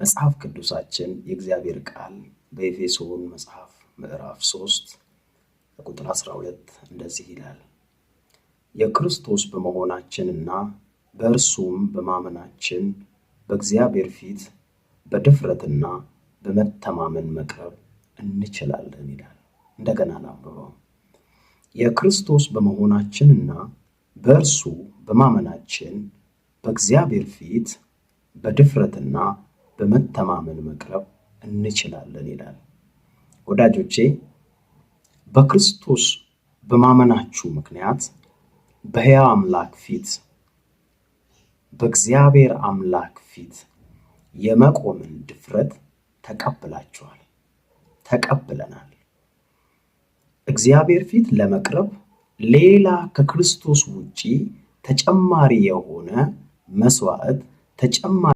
መጽሐፍ ቅዱሳችን የእግዚአብሔር ቃል በኤፌሶን መጽሐፍ ምዕራፍ 3 ቁጥር 12 እንደዚህ ይላል፣ የክርስቶስ በመሆናችንና በእርሱም በማመናችን በእግዚአብሔር ፊት በድፍረትና በመተማመን መቅረብ እንችላለን ይላል። እንደገና ላንብበው። የክርስቶስ በመሆናችንና በእርሱ በማመናችን በእግዚአብሔር ፊት በድፍረትና በመተማመን መቅረብ እንችላለን ይላል። ወዳጆቼ፣ በክርስቶስ በማመናችሁ ምክንያት በሕያው አምላክ ፊት፣ በእግዚአብሔር አምላክ ፊት የመቆምን ድፍረት ተቀብላችኋል፣ ተቀብለናል። እግዚአብሔር ፊት ለመቅረብ ሌላ ከክርስቶስ ውጪ ተጨማሪ የሆነ መስዋዕት፣ ተጨማሪ